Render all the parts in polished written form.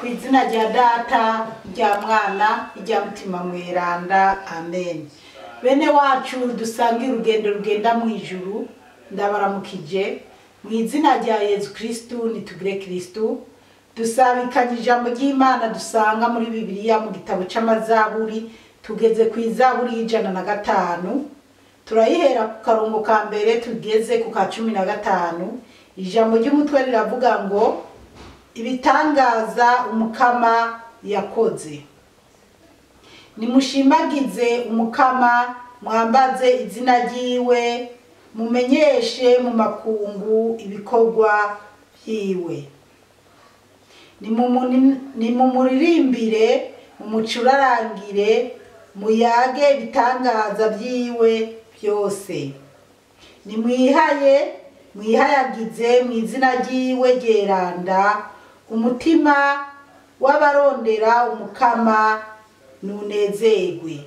Ku izina rya Data, rya Mwana, rya Mutima Mweranda, amen. Bene wacu dusangiye urugendo rugenda mu ijuru, ndabaramukije mu izina rya Yezu Kristu. Nitugire Kristu. Dusabikanye ijambo ry'Imana dusanga muri Bibiliya mu gitabo c'Amazaburi. Tugeze ku izaburi y'105, turayihera ku karongo ka mbere tugeze ku ka 15. Ijambo ry'umutwe riravuga ngo: ibitangaza Umukama yakoze. Nimushimagize Umukama, mwambaze izina ryiwe, mumenyeshe mu makungu ibikorwa vyiwe. Nimumuririmbire, mumucurarangire, muyage ibitangaza vyiwe byose. Nimwihaye, mwihayagize mu izina ryiwe ryeranda. Umutima w'abarondera Umukama nunezerwe.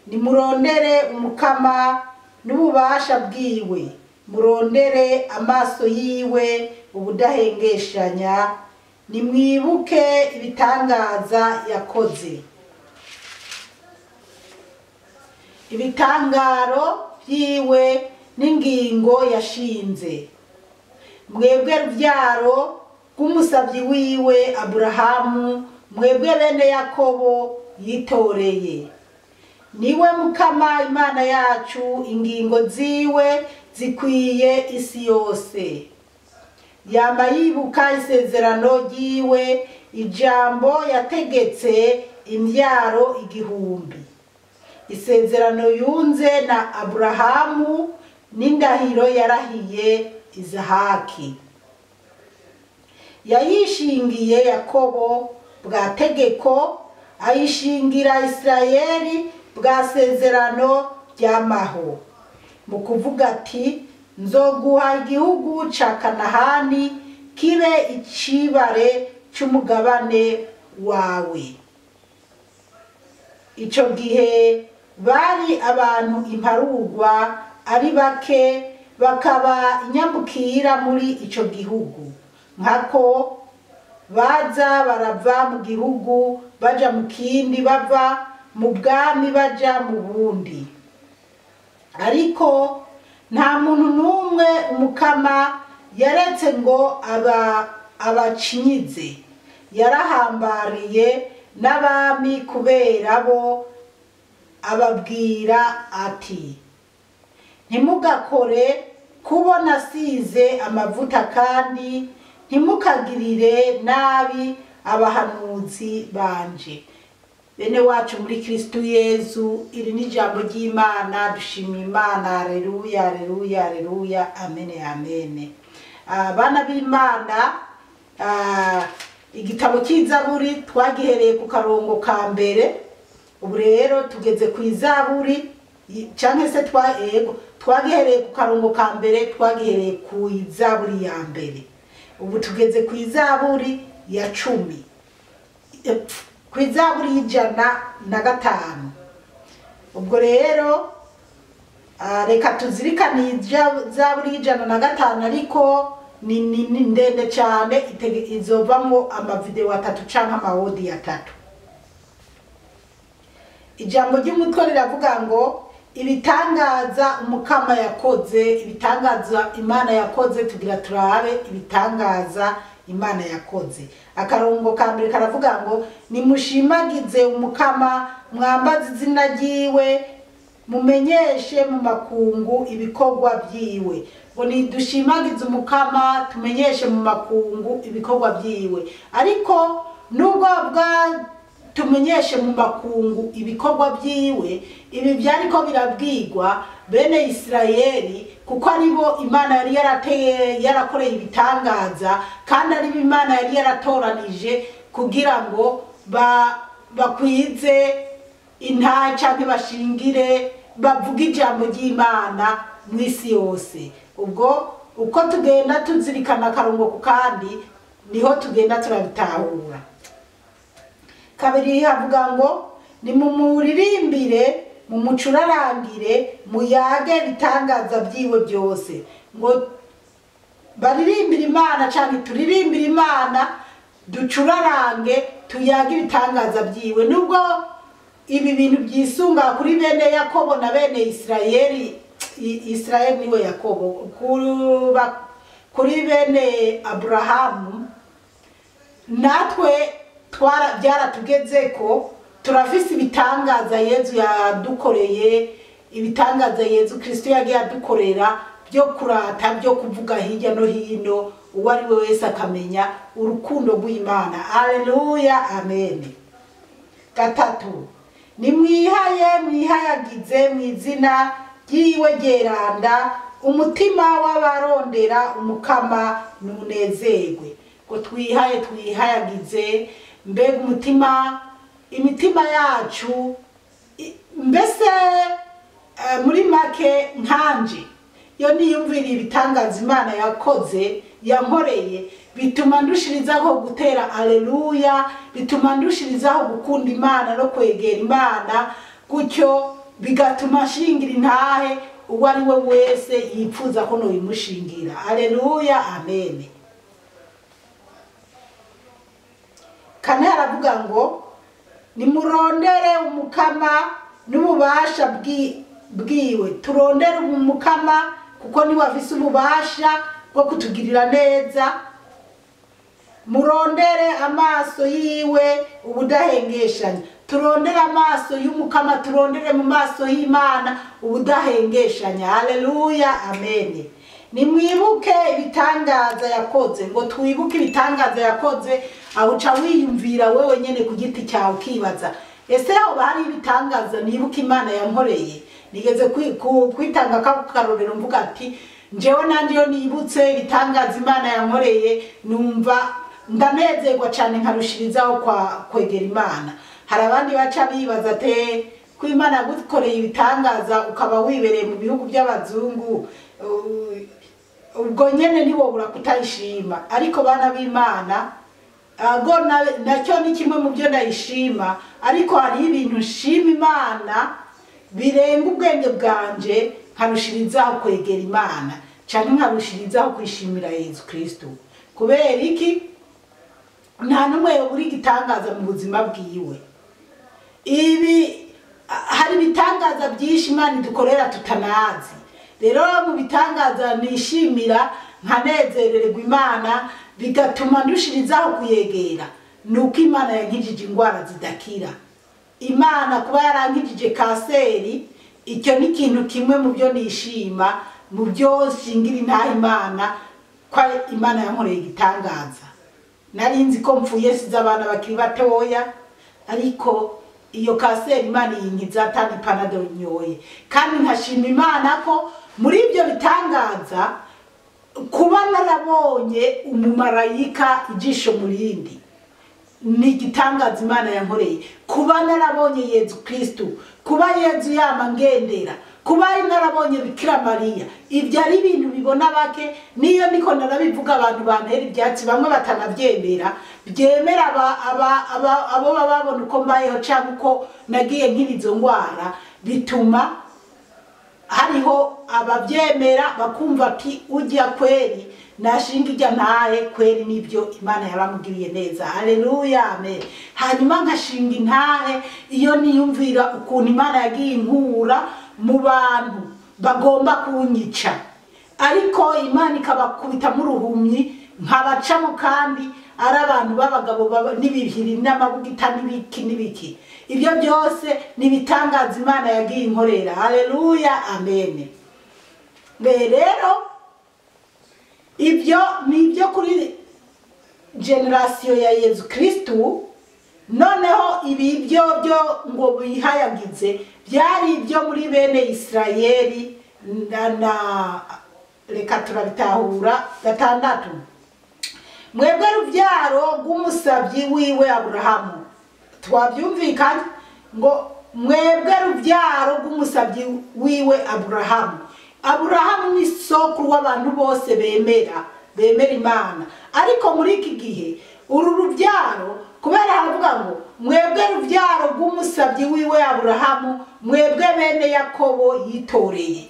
Nimurondere Umukama n'ububasha bwiwe, murondere amaso yiwe ubudahengeshanya. Nimwibuke ibitangaza yakoze, ibitangaro vyiwe n'ingingo yashinze. Mwebwe ruvyaro rw'umusavyi wiwe Aburahamu, mwebwe bene Yakobo yitoreye. Niwe Mukama Imana yacu, ingingo ziwe zikwiye isi yose. Yama yibuka isezerano ryiwe, ijambo yategetse imvyaro igihumbi, isezerano yunze na Aburahamu n'indahiro yarahiye Izahaki. Yayishingiye Yakobo bwa tegeko, ayishingira Isirayeli bwa sezerano ry'amaho, mu kuvuga ati: nzoguha igihugu ca Kanahani kibe icibare c'umugabane wawe. Ico gihe bari abantu imparugwa ari bake, bakaba inyambukira muri ico gihugu, nkako baza barava mu gihugu baja mu kindi, bava mu bwami baja mu bundi. Ariko nta muntu n'umwe Umukama yaretse ngo abacinyize, yarahambariye n'abami kubera bo, ababwira ati: ntimugakore kubo nasize amavuta, kandi ntimukagirire nabi abahanuzi banje. Bene wacu muri Kristu Yezu, iri ni ijambo ry'Imana. Dushima Imana. Aleluya, aleluya, aleluya, amene, amene. Abana b'Imana, igitabo cy'Izaburi twagihereye ku karongo ka mbere, ubu rero tugeze ku izaburi, canke se ego twagihereye ku karongo ka mbere, twagihereye ku izaburi ya mbere, ubu tugeze ku izaburi ya 10, ku izaburi y'105. Ubwo rero reka tuzirikane izaburi y'105, ariko ni ndende cyane, izovamwo amavideo 3 canke amawodi 3. Ijambo ry'umutwe riravuga ngo: ibitangaza Umukama yakoze, ibitangaza Imana yakoze. Tugira turabe ibitangaza Imana yakoze. Akarongo ka mbere karavuga ngo: nimushimagize Umukama, mwambaze izina ryiwe, mumenyeshe mu makungu ibikorwa vyiwe. Ngo nidushimagize Umukama, tumenyeshe mu makungu ibikorwa vyiwe. Ariko nubwo bwa tumenyeshe mu makungu ibikorwa vyiwe, ibi vyariko birabwirwa bene Isirayeli, kuko aribo Imana yari yarateye, yarakoreye ibitangaza, kandi aribo Imana yari yaratoranije kugira ngo bakwize intahe canke bashingire, bavuge ijambo ry'Imana mw'isi yose. Ubwo uko tugenda tuzirikana akarongo ku kandi, niho tugenda turabitahura. Kabiri havuga ngo: nimumuririmbire, mumucurarangire, muyage ibitangaza vyiwe byose. Ngo baririmbire Imana canke turirimbire Imana, Ducurarange, tuyage ibitangaza byiwe. Nubwo ibi bintu byisunga kuri bene Yakobo na bene Isirayeli, Isirayeli niwe Yakobo, kuri bene Aburahamu, natwe byaratugeze ko turafise ibitangaza Yezu yadukoreye, ibitangaza Yezu Kristo yagiye adukorera byo kurata, byo kuvuga hirya no hino, uwo ari we wese akamenya urukundo rw'Imana. Haleluya, amen. 3, nimwihaye mwihayagize mu izina ry'iwe ryeranda, umutima w'abarondera umukama nunezerwe. Ngo twihaye twihayagize, mbega umutima, imitima yacu mbese muri make nkanje yo niyumvira ibitangaza Imana yakoze yankoreye, bituma ndushirizaho gutera aleluya, bituma ndushirizaho gukunda Imana no kwegera Imana, gutyo bigatuma nshingira intahe uwo ari we wese yipfuza ko noyimushingira. Aleluya, amen. 4 aravuga ngo nimurondere umukama n'ububasha bwiwe. Turondere umukama kuko niwe afise ububasha bwo kutugirira neza. Murondere amaso yiwe ubudahengeshanya. Turondere amaso y'umukama, turondere mu maso y'Imana ubudahengeshanya. Haleluya, amen. Nimwibuke ibitangaza yakoze. Ngo twibuke ibitangaza yakoze, aho uca wiyumvira wewe nyene ku giti cyawe ukibaza, ese aho hari ibitangaza nibuka Imana yankoreye? Nigeze kwitanga akarorero mvuga ati njewe nanje iyo nibutse ibitangaza Imana yankoreye numva ndanezerwa cyane, nkarushirizaho kwegera Imana. Hari abandi baca bibaza ate ko Imana yagukoreye ibitangaza ukaba wibereye mu bihugu by'abazungu, ubwo nyene ntiwobura kutayishima. Ariko bana b'Imana, ago nacyo ni kimwe mu byo ndayishima, ariko hari ibintu nshima Imana birenga ubwenge bwanje, nkarushirizaho kwegera Imana cyane, nkarushirizaho kwishimira Yezu Kristo. Kubera iki? Nta n'umwe yobura igitangaza mu buzima bwiwe. Ibi hari ibitangaza byinshi Imana idukorera tutanazi. Rero mu bitangaza nishimira nkanezererwa Imana, bigatuma ndushirizaho kuyegera, nuko Imana yankijije indwara zidakira. Imana kuba yarankijije kanseri, icyo ni ikintu kimwe mu byo nishima, mu byo nshingira intahe Imana, ko Imana yankoreye igitangaza. Nari nzi ko mpfuye size abana bakiri batoya, ariko iyo kanseri Imana yinkiza atari panadol nyoye. Kandi nkashima Imana ko muri ibyo bitangaza kuba narabonye umumarayika ijisho murindi ni igitangaza Imana yankoreye. Kuba narabonye Yezu Kristo, kuba Yezu yama ngendera, kuba narabonye Bikira Mariya, ibyo ari ibintu bibona bake. Niyo niko narabivuga abantu bantera ibyatsi, bamwe batanabyemera, byemera abo bababona uko mbayeho cyangwa uko nagiye nkirizo ndwara, bituma hariho ababyemera bakumva ati ujya kweri nashinga ijya ntahe kweri, nibyo Imana yaramugiriye neza. Haleluya, amen. Hanyuma nkashinga intahe iyo niyumvira ukuntu Imana yagiye inkura mu bantu bagomba kunyica, ariko Imana ikabakubita mu ruhumyi nkabacamo, kandi ari abantu b'abagabo n'ibihiri n'amabugita n'ibiki n'ibiki. Ibyo byose ni ibitangaza Imana yagiye inkorera. Haleluya, amen. Rero ibyo ni ibyo kuri generasiyo ya Yezu Kristo. Noneho ibi byo byo ngo bihayagize byari ibyo muri bene Isirayeli na reka turabitahura. 6, mwebwe rubyaro rw'umusabyi wiwe Aburahamu. Twabyumvikanye ngo mwebwe rubyaro rw'umusabyi wiwe Aburahamu. Aburahamu ni sokuru w'abantu bose bemera Imana. Ariko muri iki gihe uru rubyaro, kubera haravuga ngo mwebwe rubyaro rw'umusabyi wiwe Aburahamu, mwebwe bene Yakobo yitoreye.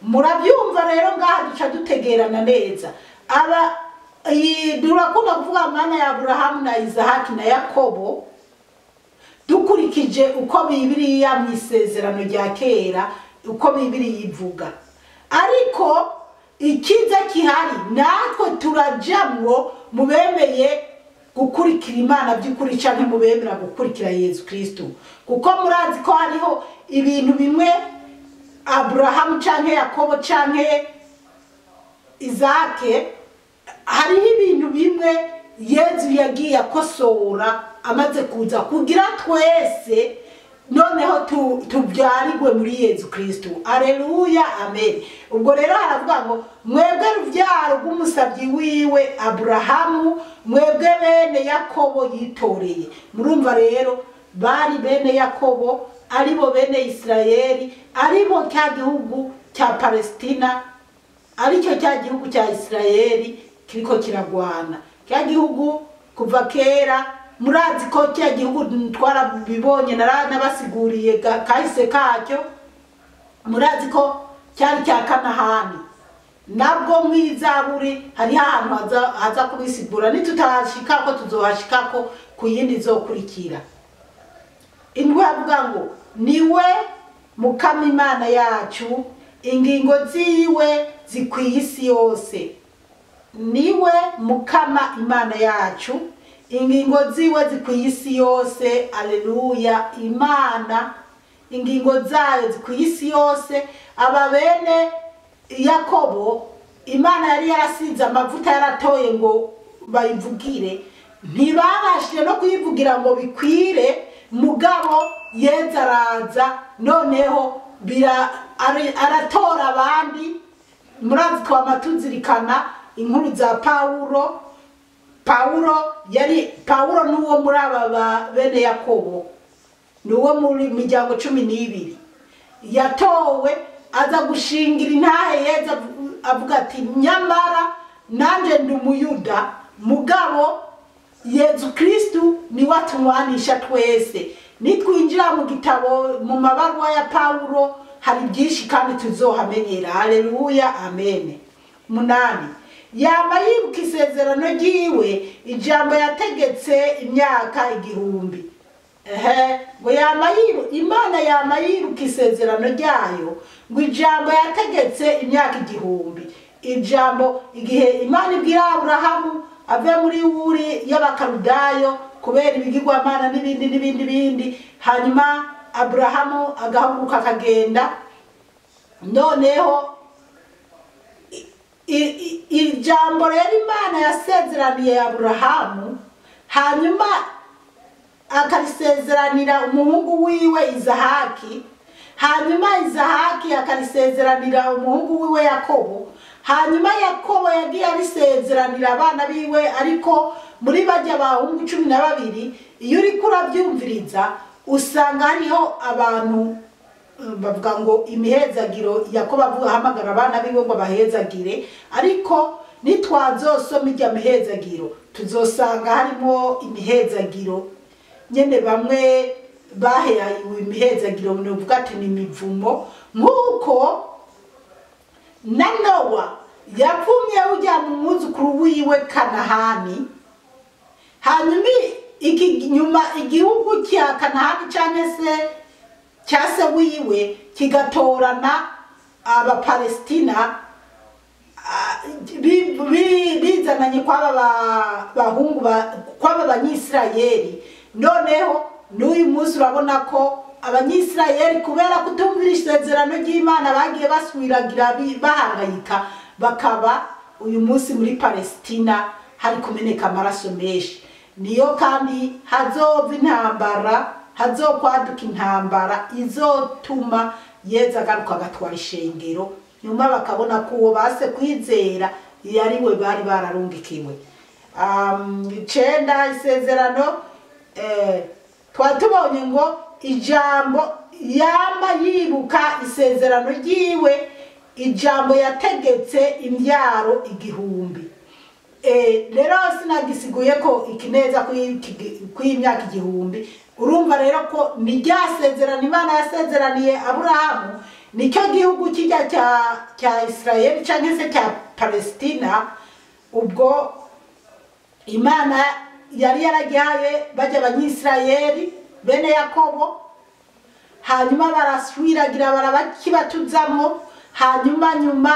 Murabyumva rero ngaha duca dutegerana neza. Aba Turakunda kuvuga Mana ya Aburahamu na Izahaki na Yakobo, dukurikije uko Bibiliya mu isezerano rya kera uko Bibiliya ivuga. Ariko ikiza kihari, natwe turajamwo mu bemeye gukurikira Imana by'ukuri canke mu bemera gukurikira Yezu Kristo, kuko murazi ko hariho ibintu bimwe Aburahamu canke Yakobo canke Izake, hariho ibintu bimwe Yezu yagiye akosora amaze kuza kugira twese noneho tubyarigwe muri Yezu Kristo. Aleluya, amen. Ubwo rero haravuga ngo mwebwe ruvyaro rw'umusavyi wiwe Aburahamu, mwebwe bene Yakobo yitoreye. Murumva rero bari bene Yakobo, aribo bene Isirayeli, aribo cya gihugu cya Palestina, aricyo cya gihugu cya Isirayeli kiriko kiragwana. Cya gihugu kuva kera murazi ko cya gihugu twarabibonye, narabasiguriye kahise kacyo. Murazi ko cyari cya Kanahani, nabwo mwizaburi hari ahantu haza kubisigura, nitutahashikako tuzohashikako ku yindi izokurikira. Indwi avuga ngo niwe Mukama Imana yacu, ingingo ziwe zikwiye isi yose. Niwe Mukama Imana yacu, ingingo ziwe zikwiye isi yose. Aleluya. Imana ingingo zayo zikwiye isi yose. Aba bene Yakobo Imana yari yarasize amavuta yaratoye ngo bayivugire, ntibabashije no kuyivugira ngo bikwire. Mugabo Yezu araza noneho aratora abandi. Murazi twama tuzirikana inkuru za Paulo. Paulo yari Paulo nuwo muri aba bene Yakobo, nuwo muri miryango 12 yatowe aza gushingira intahe. Yezu avuga ati nyamara nanje ndi umuyuda, mugabo Yezu Kristu niwe atunywanisha twese. Nitwinjira mu gitabo mu mabaruwa ya Paulo hari byinshi kandi tuzohamenyera. Haleluya, amen. 8 yama yibuka isezerano ryiwe, ijambo yategetse imyaka 1000. Ngo yama yibuka, Imana yama yibuka isezerano ryayo, ngo ijambo yategetse imyaka 1000. Ijambo igihe Imana ibwira Aburahamu ave muri Uri y'Abakaludayo kubera ibigirwamana n'ibindi n'ibindi bindi, hanyuma Aburahamu agahaguruka akagenda. Noneho ijambo rero Imana yasezeraniye Aburahamu, hanyuma akarisezeranira umuhungu wiwe Izahaki, hanyuma Izahaki akarisezeranira umuhungu wiwe Yakobo, hanyuma Yakobo yagiye arisezeranira abana biwe. Ariko muri bajya bahungu 12 iyo uriko urabyumviriza usanga hariho abantu bavuga ngo imihezagiro Yakobo avuga ahamagara abana biwe ngo bahezagire, ariko nitwazosoma ijya mihezagiro tuzosanga harimo imihezagiro nyene bamwe bahehayiwe imihezagiro, novuga ati ni imivumo. Nkuko na Nowa yavumye ujya mu mwuzukuru wiwe Kanahani, hanyuma nyuma igihugu cya Kanahani canke se cyase wiwe kigatorana Abapalestina, bizananye kw'aba bahungu kw'aba Banyisirayeli. Noneho n'uyu munsi urabona ko Abanyisirayeli kubera kutumvira isezerano ry'Imana bagiye baswiragira bahangayika, bakaba uyu munsi muri Palestina hari kumeneka amaraso menshi. Niyo kandi hazova intambara, hazokwaduka intambara izotuma Yezu agaruka agatwara ishengero, nyuma bakabona ko uwo base kwizera yariwe bari bararungikiwe. 9 isezerano twatubonye ngo ijambo yama yibuka isezerano ryiwe, ijambo yategetse imbyaro 1000. Rero sinagisiguye ko ikineza kw'imyaka 1000. Urumva rero ko ni rya sezerano Imana yasezeraniye Aburahamu, nicyo gihugu kijya cya Israel cyangwa se cya Palestina. Ubwo Imana yari yaragihaye bajya Abanyisirayeli bene Yakobo, hanyuma baraswiragira barabakibatuzamwo, hanyuma nyuma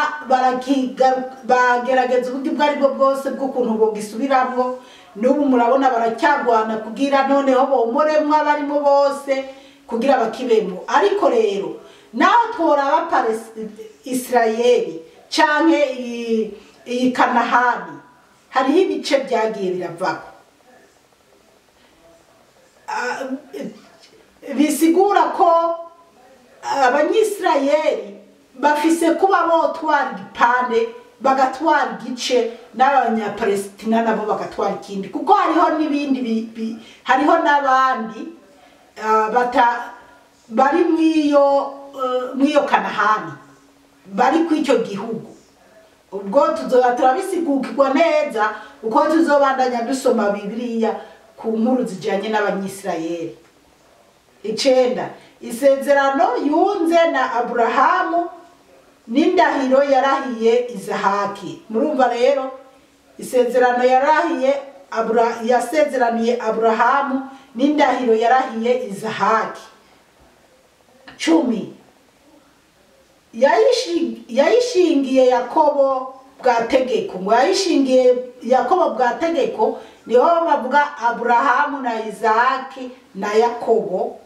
bagerageza uburyo ubwo aribwo bwose bw'ukuntu bogisubiramwo. N'ubu murabona baracyagwana kugira noneho bomoremwo abarimo bose kugira bakibemo. Ariko rero naho tworaba Isirayeli canke iyi Kanahani, hariho ibice byagiye biravako bisigura ko Abanyisirayeli bafise kuba botwara igipande, bagatwara igice, n'Abanyapalestina nabo bagatwara ikindi, kuko hariho n'ibindi, hariho n'abandi bari mw'iyo Kanahani bari kw'icyo gihugu. Ubwo tuzoba turabisigukirwa neza uko tuzobandanya dusoma Bibiliya ku nkuru zijanye n'Abanyisirayeli. 9, isezerano yunze na Aburahamu n'indahiro yarahiye Izahaki. Murumva rero isezerano yarahiye yasezeraniye Aburahamu n'indahiro yarahiye Izahaki. 10, yayishingiye Yakobo bwa tegeko. Ngo yayishingiye Yakobo bwa tegeko, niho bavuga Aburahamu na Izahaki na Yakobo.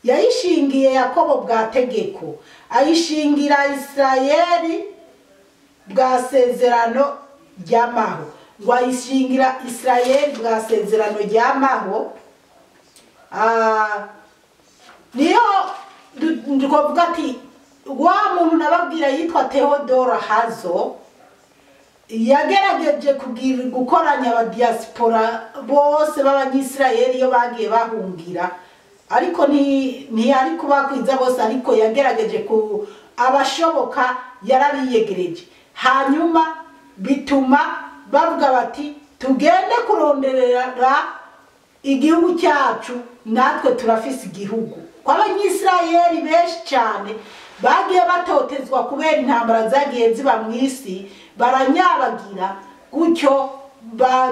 Yayishingiye Yakobo bwa tegeko, ayishingira Isirayeli bwa sezerano ry'amaho. Ngo ayishingira Isirayeli bwa sezerano ry'amaho. Niyo twavuga ati wa muntu nababwira yitwa Theodore Herzl yagerageje gukoranya abadiaspora bose b'Abanyisirayeli iyo bagiye bahungira, ariko ntiyari kubakwiza bose, ariko yagerageje ku abashoboka yarabiyegereje. Hanyuma bituma bavuga bati tugende kuronderera igihugu cyacu, natwe turafise igihugu. Kwa Abanyisirayeli benshi cyane bagiye batotezwa kubera intambara zagiye ziba mu isi, baranyabagira gutyo,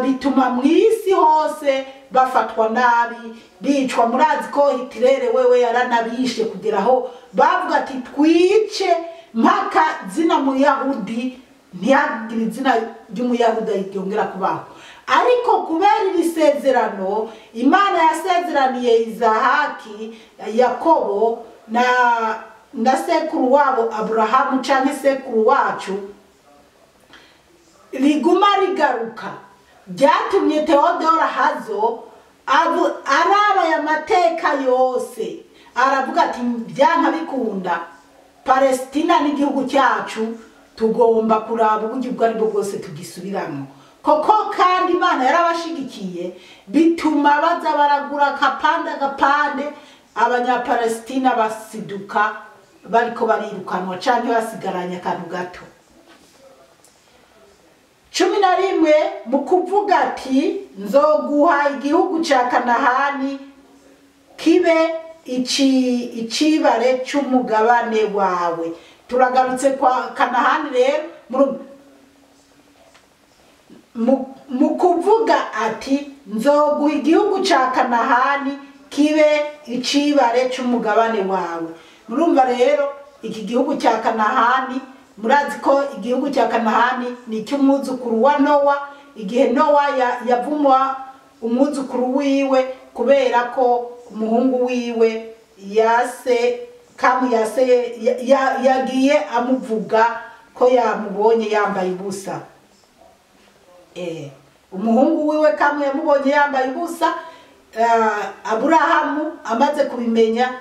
bituma mu isi hose bafatwa nabi, bicwa. Murazi ko Hitler wewe yaranabishe kugera aho bavuga ati twice mpaka zina Muyahudi, ntihagire izina ry'Umuyahudi ryongera kubaho. Ariko kubera iri sezerano Imana yasezeraniye Izahaki, Yakobo na sekuru wabo Aburahamu canke sekuru wacu, riguma rigaruka, byatumye Theodore Herzl araba aya mateka yose, aravuga ati byanka bikunda Palestina n'igihugu cyacu, tugomba kuraba uburyo ubwo aribwo bwose tugisubiramo. Koko kandi Imana yarabashigikiye, bituma baza baragura akapande agapande, Abanyapalestina basiduka bariko barirukanwa canke basigaranye akantu gato. 11, mu kuvuga ati nzoguha igihugu ca Kanahani kibe icibare c'umugabane wawe. Turagarutse kwa Kanahani rero. Mu kuvuga ati nzoguha igihugu ca Kanahani kibe icibare c'umugabane wawe. Murumva rero iki gihugu cya Kanahani, murazi ko igihugu cya Kanahani ni cy'umwuzukuru wa Nowa. Igihe Nowa yavumwa umwuzukuru wiwe kubera ko umuhungu wiwe yase Kamu yase yagiye amuvuga ko yamubonye yambaye ubusa. Umuhungu wiwe Kamu yamubonye yambaye ubusa. Aburahamu amaze kubimenya,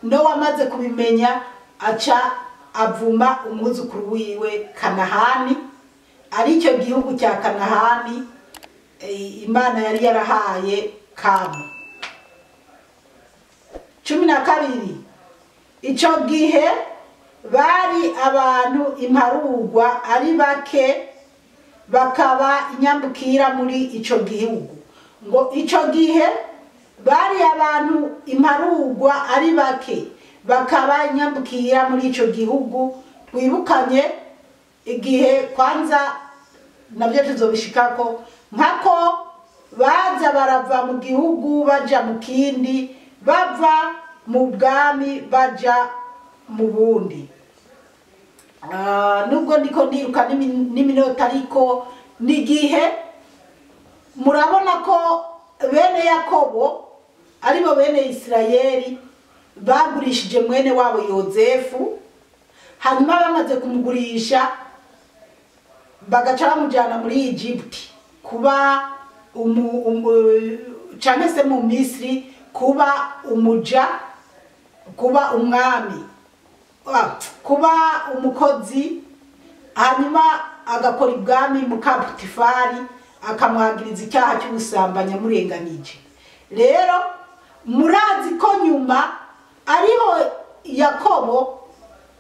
Nowa amaze kubimenya aca avuma umwuzukuru wiwe Kanahani, aricyo gihugu cya Kanahani Imana yari yarahaye Kamu. 12, ico gihe bari abantu imparugwa ari bake, bakaba inyambukira muri ico gihugu. Ngo ico gihe bari abantu imparugwa ari bake, bakaba inyambukira muri ico gihugu. Twibukanye igihe kwanza Nabyo tuzobishikako, nkako baza barava mu gihugu baja mu kindi, bava mu bwami baja mu bundi. Nubwo ndiko ndiruka n'iminota, ariko n'igihe murabona ko bene Yakobo aribo bene Isirayeli bagurishije mwene wabo Yozefu, hanyuma bamaze kumugurisha bagaca bamujyana muri Egypt kuba canke se mu Misiri kuba umuja, kuba umwami, kuba umukozi, hanyuma agakora ibwami muka Potifari akamwagiriza icyaha cy'ubusambanyi amurenganije. Rero murazi ko nyuma ariho Yakobo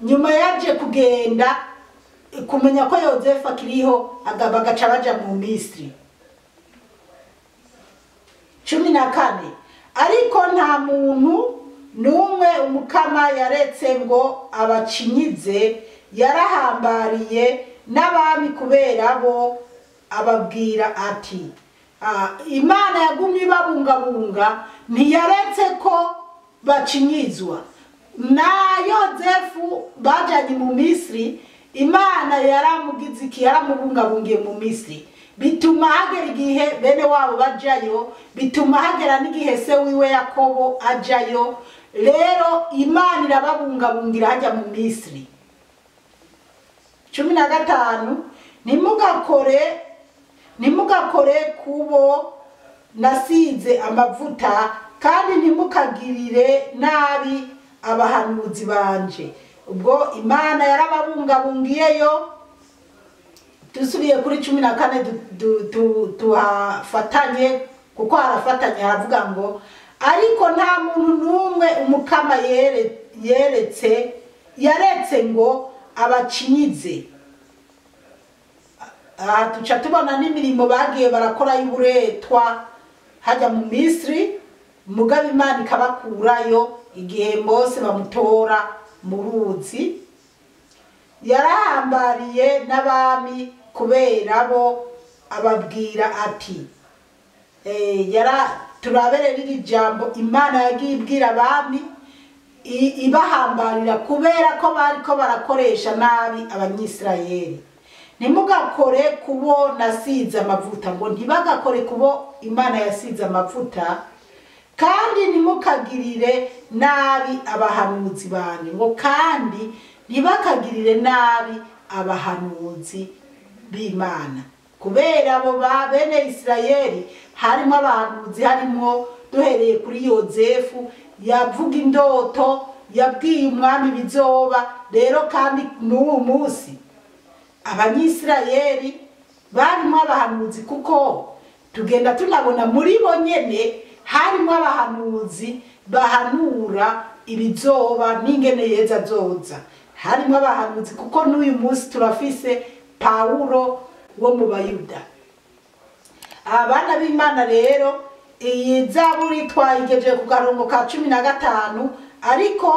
nyuma yaje kugenda kumenya ko Yozefu akiriho, bagaca baja mu Misiri. 14. Ariko nta muntu n'umwe Umukama yaretse ngo abacinyize, yarahambariye n'abami kubera bo, ababwira ati Imana yagumye ibabungabunga, ntiyaretse ko bacinyizwa. Na Yozefu bajanye mu Misiri, Imana yaramugize iki? Yaramubungabungiye mu Misiri, bituma hagera igihe bene wabo bajayo, bituma hagera n'igihe se wiwe Yakobo ajayo. Rero Imana irababungabungira hajya mu Misiri. 15. Ntimugakore kubo nasize amavuta, kandi ntimukagirire nabi abahanuzi banje. Ubwo Imana yarababungabungiyeyo. Dusubiye kuri 14 tuhafatanye, kuko harafatanye, haravuga ngo ariko nta muntu n'umwe Umukama yaretse ngo abacinyize. Tuca tubona n'imirimo bagiye barakora y'uburetwa hajya mu Misiri, mugabo Imana ikabakurayo igihe Mose bamutora mu ruzi. Yarahambariye n'abami kubera bo, ababwira ati turabere riri jambo Imana yagiye ibwira abami ibahambarira kubera ko bariko barakoresha nabi Abanyisirayeli. Ntimugakore kubo nasize amavuta, ngo ntibagakore kubo Imana yasize amavuta, kandi ntimukagirire nabi abahanuzi banje, ngo kandi ntibakagirire nabi abahanuzi b'Imana. Kubera abo ba bene Isirayeli harimo abahanuzi, harimo duhereye kuri Yozefu yavuga indoto, yabwiye umwami bizoba. Rero kandi n'uwo munsi Abanyisirayeli barimo abahanuzi, kuko tugenda tunabona muri bo nyene harimo abahanuzi bahanura ibizoba n'ingene yeza azoza. Harimo abahanuzi kuko n'uyu munsi turafise Pawulo wo mu Bayuda. Abana b'Imana rero iyi zaburi twayigejeje ku karongo ka 15, ariko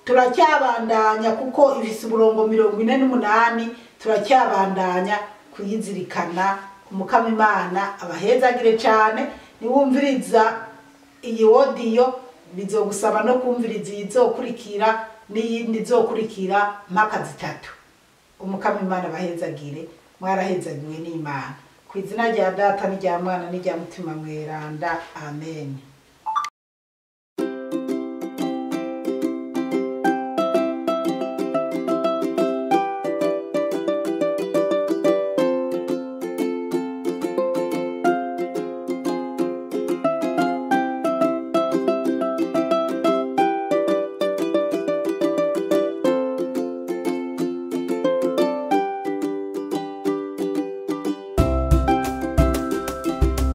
turacyabandanya kuko ifise uburongo 48, turacyabandanya kuyizirikana. Umukama Imana abahezagire cyane. Niwumviriza iyi audio bizogusaba no kumviriza izokurikira n'iyindi izokurikira mpaka 3. Umukama Imana abahezagire, mwarahezagiwe n'Imana. Ku izina rya Data n'irya Mwana n'irya Mutima Mweranda, amen.